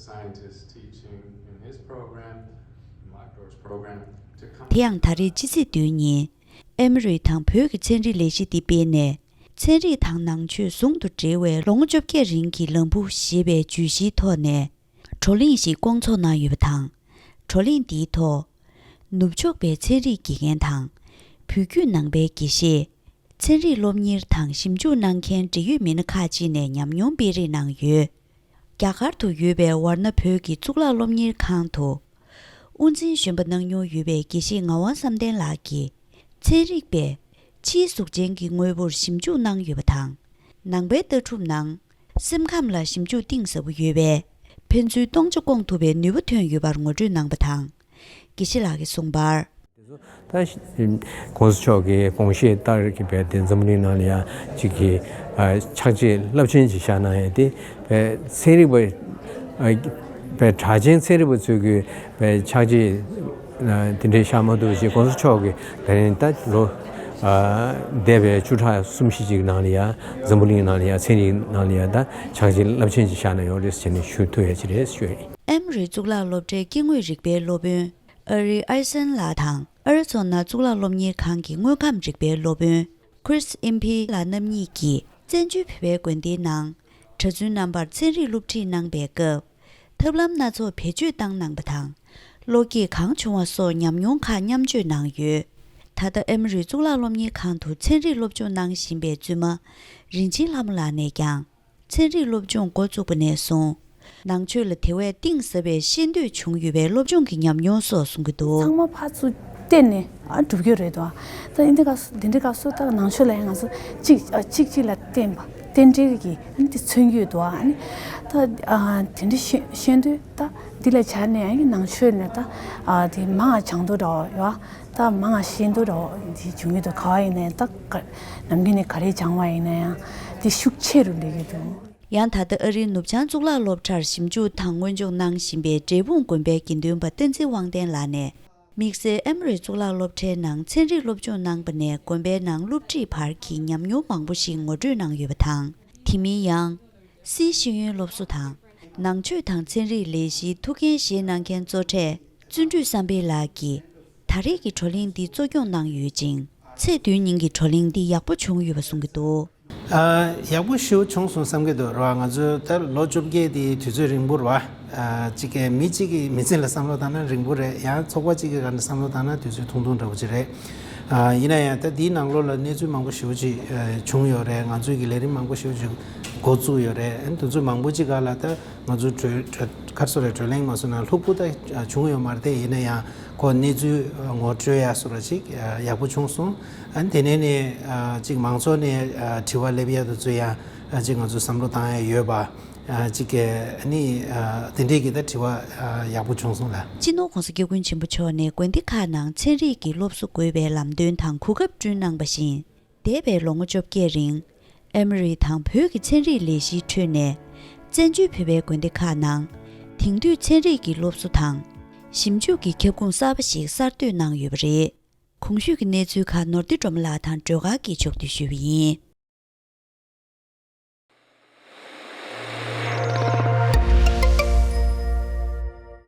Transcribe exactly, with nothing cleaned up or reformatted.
Scientist teaching in his program, my course program, to come དེ་ཡང་ད་རེས་ཕྱི་ཚེས་བདུན་ཉིན་ཨེ་མོ་རི་དང་བོད་ཀྱི་ཚན་རིག་ལས་གཞི་འདི་སྤེལ་ནས། ཚན་རིག་དང་ནང་ཆོས་ཟུང་དུ་འབྲེལ་བའི་ལོ་ངོ་བཅོ་བརྒྱད་རིང་གི་ལམ་བུ་ཞེས་པའི་བརྗོད་གཞིའི་ཐོག་ནས་བགྲོ་གླེང་ཞིག་བསྐོང་ཚོགས་གནང་ཡོད་པ་དང་། བགྲོ་གླེང་འདིའི་ཐོག་ནུབ་ཕྱོགས་པའི་ཚན་རིག་དགེ་རྒན་དང་། བོད་བརྒྱུད་ནང་པའི་དགེ་བཤེས། ཚན་རིག་སློབ་གཉེར་དང་ཞིབ་འཇུག་གནང་མཁན་འབྲེལ་ཡོད་མི་སྣ་ཁག་ཅིག་ནས་ཉམས་མྱོང་སྤེལ་རེས་གནང་ཡོད། རྒྱ་གར་དུ་ཡོད་པའི་ཝར་ན་བོད་ཀྱི་གཙུག་ལག་སློབ་གཉེར་ཁང་དུ་དབུ་འཛིན་གཞོན་པ་གནང་མྱོང་ཡོད་པའི་དགེ་བཤེས་ངག་དབང་བསམ་གཏན་ལགས་ཀྱིས། ཚན་རིག་པས་ཕྱིའི་གཟུགས་ཅན་གྱི་དངོས་པོར་ཞིབ་འཇུག་གནང་ཡོད་པ་དང་། ནང་པའི་ལྟ་གྲུབ་ནང་སེམས་ཁམས་ལ་ཞིབ་འཇུག་གཏིང་ཟབ་པོ་ཡོད་པས། ཕན་ཚུན་སྟོང་ཆ་སྐོང་ཐུབ་པའི་ནུས་པ་ཐོན་ཡོད་པར་ངོ་སྤྲོད་གནང་པ་དང་། དགེ་བཤེས་ལགས་ཀྱིས་གསུངས་པར། ད་གོང་ས་མཆོག་གི་དགོངས་བཞེད་ལྟར་གྱི་བས་དེ་འཛམ་བུ་གླིང་ནང་ལ་ཡང་གཅིག་གི་ཕྱག་རྗེས་རླབས་ཆེན་ཅིག་བཞག་གནང་ཡས་དེ་བས་ཚན་རིག་པ་བས་གྲགས་ཅན་ཚན་རིག་པ་ཚོས་ཀྱི་བས་ཕྱག་རྗེས་དེ་འདྲའི་བཞག་མ་ཐུབ་ཅིག་གོང་ས་མཆོག་གི་ད་རིང་ད་ལོ་འདས་པའི་བཅུ་ཕྲག་གསུམ་བཞི་ཅིག་ནང་ལ་ཡང་འཛམ་བུ་གླིང་ནང་ལ་ཡང་ཚན་རིག་ནང་ལ་ཡང་ད་ཕྱག་རྗེས་རླབས་ཆེན་ཅིག་བཞག་གནང་ཡོད་རེད་ཟེར་ནས་ཞུ་ཐུབ་ཡས་ཅིག་རེད་ཞུ་ཡས་ཡིན། ཨེ་མོ་རི་གཙུག་ལག་སློབ་གྲྭའི་སྐྱེ་དངོས་རིག་པའི་སློབ་དཔོན། ཨ་རི་ཨའི་སན་ལགས་དང་ཨ་རི་ཛོ་ན་གཙུག་ལག་སློབ་གཉེར་ཁང་གི་དངོས་ཁམས་རིག་པའི་སློབ་དཔོན་ཁྲིས་ཨིམ་ཕི་ལགས་རྣམ་གཉིས་ཀྱིས་བཙན་བྱོལ་བོད་པའི་དགོན་སྡེའི་ནང་གྲྭ་བཙུན་རྣམ་པར་ཚན་རིག་སློབ་ཁྲིད་གནང་པའི་སྐབས། ཐབས་ལམ་སྣ་ཚོགས་བེད་སྤྱོད་བཏང་གནང་པ་དང་། བློ་སྐྱེད་གང་བྱུང་བ་སོགས་ཉམས་མྱོང་ཁག་མཉམ་སྤྱོད་གནང་ཡོད། ད་ལྟ་ཨེ་མོ་རི་གཙུག་ལག་སློབ་གཉེར་ཁང་དུ་ཚན་རིག་སློབ་སྦྱོང་གནང་བཞིན་པའི་བཙུན་མ་རིན་ཆེན་ལྷ་མོ་ལགས་ནས་ཀྱང་། ཚན་རིག་སློབ་སྦྱོང་འགོ་བཙུགས་པ་ནས་བཟུང་། ནང་ཆོས་ལ་དེ་བས་གཏིང་ཟབ་པའི་ཤེས་འདོད་བྱུང་ཡོད་པའི་སློབ་སྦྱོང་གི་ཉམས་མྱོང་སོགས་གསུང་གི་འདུག་ཚང་མ་ཕར་ཚུར་བརྟེན་ནས་ཨ་སྒྲུབ་རྒྱུ་རེད་དོ། ད་འདི་འདྲ་ག་འདི་འདྲ་ག་སུ་ད་ནང་ཆོས་ལ་ཡང་ང་ཚོ་གཅིག་ཨ་གཅིག་གཅིག་ལ་བརྟེན་པ་རྟེན་འབྲེལ་གྱི་ཨ་ནི་དེ་མཚོན་རྒྱུ་དོ། ཨ་ནི་ད་ཨ་དེ་འདྲ་ཤེས་ཤེས་འདོད་ད་འདི་ལ་བྱས་ནས་ཨ་ནི་ནང་ཆོས་ནས་ད་ཨ་དེ་མང་ང་སྦྱང་འདོད་འདྲ་བ་ཡོད། ད་མང་ང་ཤེས་འདོད་འདྲ་བ་འདི་བྱུང་གི་འདུག་ག་བ་ཡིན་ནའི་ད་ག་ནམ་རྒྱུན་ནས་ག་རེ་སྦྱང་བ་ཡིན་ན་ཡང་དེ་ཤུགས་ཆེ་རུ་འགྲོ་གི་འདུག་ཡང་ད་ལྟ་ཨ་རིའི་ནུབ་བྱང་གཙུག་ལག་སློབ་གྲྭར་ཞིབ་འཇུག་དང་སྔོན་སྦྱོང་གནང་བཞིན་པའི་འབྲས་སྤུངས་དགོན་པའི་དགེ་འདུན་པ་བསྟན་འཛིན་དབང་ལྡན་ལགས་ནས། དམིགས་བསལ་ཨེ་མོ་རི་གཙུག་ལག་སློབ་གྲྭའི་ནང་ཚན་རིག་སློབ་སྦྱོང་གནང་པ་ནས་དགོན་པའི་ནང་སློབ་ཁྲིད་བར་གྱི་ཉམས་མྱོང་མང་པོ་ཞིག་ངོ་སྤྲོད་གནང་ཡོད་པ་དང་། དེ་མིན་ཡང་། སིའི་ཤེས་ཡོན་སློབ་གསོ་དང་། ནང་ཆོས་དང་ཚན་རིག་ལས་གཞིའི་ཐུགས་འགན་བཞེས་གནང་མཁན་གཙོ་གྲས་བརྩོན་འགྲུས་བསམ་འཕེལ་ལགས་ཀྱིས། ད་རེས་ཀྱི་བགྲོ་གླེང་འདི་གཙོ་སྐྱོང་གནང་ཡོད་ཅིང་། ཚེས་བདུན་ཉིན་གྱི་བགྲོ་གླེང་འདི་ཡག་པོ་བྱུང་ཡོད་པ་གསུང་གི་འདུག་ཨ། ཡག་པོ་ཞེ་པོ་བྱུང་སོང་བསམ་གྱི་འདུག་ར། ང་ཚོ་ད་ལོ་བཅོ་བརྒྱད་དེ་དུས་ཚོད་རིང་པོ་རེད་བ། ཨ། གཅིག་གི་མི་གཅིག་གི་མི་ཚེ་ལ་བསམ་བློ་བཏང་ན་རིང་པོ་རེད། ཡང་ཚོགས་པ་གཅིག་གི་སྒང་ནས་བསམ་བློ་བཏང་ན་དུས་ཚོད་ཐུང་ཐུང་འདྲ་པོ་ཅིག་རེད། ཨ། ཡིན་ན་ཡང་ད་འདིའི་ནང་ལོགས་ལ་གནས་ཚུལ་མང་པོ་ཞེ་པོ་ཅིག་ཨ། བྱུང་ཡོད་རེད། ང་ཚོའི་གི་ལས་རིམ་མང་པོ་ཞེ་པོ་ཅིག་འགོ་བཙུགས་ཡོད་རེད། ཨ་ནི་དུས་ཚོད་མང་པོ་ཅིག་སྒང་ལ་ད་ང་ཚོ་གྲོས་གྲོས་ག་རེ་ཟེར་རེད། བགྲོ་གླེང་མ་སོང་ན་ལྷུག་པོ་ད་བྱུང་ཡོད་མ་རེད་དེ། ཡིན་ན་ཡང་ཁོ་གནས་ཚུལ་ངོ་སྤྲོད་ཡག་བཟོ་འདྲ་ཅིག་ཡག་པོ་བྱུང་སོང་། ཨ་ནི་དེ་ནས་ནས་ཅིག་མང་ཚོགས་ནས་དྲི་བ་སླེབས་ཡག་དེ་ཚོ་ཡང་ཅིག་ང་ཚོ་བསམ་བློ་བཏང་ཡག་ཡོད་པ་ཅིག་གི་ཨ་ནི་དེ་འདྲས་ཀྱི་ད་དྲི་བ་ཡག་པོ་བྱུང་སོང་ལ། སྤྱི་ནོར་༸གོང་ས་༸སྐྱབས་མགོན་ཆེན་པོ་མཆོག་ནས་དགོན་སྡེ་ཁག་ནང་ཚན་རིག་གི་སློབ་གསོ་དགོས་པའི་ལམ་སྟོན་དང་གོ་སྐབས་བསྐྲུན་གནང་པ་བཞིན། འདས་པའི་ལོ་ངོ་བཅོ་བརྒྱད་རིང་། ཨེ་མོ་རི་དང་བོད་ཀྱི་ཚན་རིག་ལས་གཞིའི་ཁྲོད་ནས། བཙན་བྱོལ་བོད་པའི་དགོན་སྡེ་ཁག་ནང་། དེང་དུས་ཚན་རིག་གི་སློབ་གསོ་དང་། ཞིབ་འཇུག་གི་ཁྱབ་ཁོངས་གསར་པ་ཞིག་གསར་གཏོད་གནང་ཡོད་པ་རེད། གོང་ཞུས་ཀྱི་གནས་ཚུལ་ཁག་ནོར་བདེ་སྒྲོལ་མ་ལགས་དང་སྒྲོལ་དཀར་གྱིས་ཕྱོགས་བསྡུས་ཞུས་པ་ཡིན།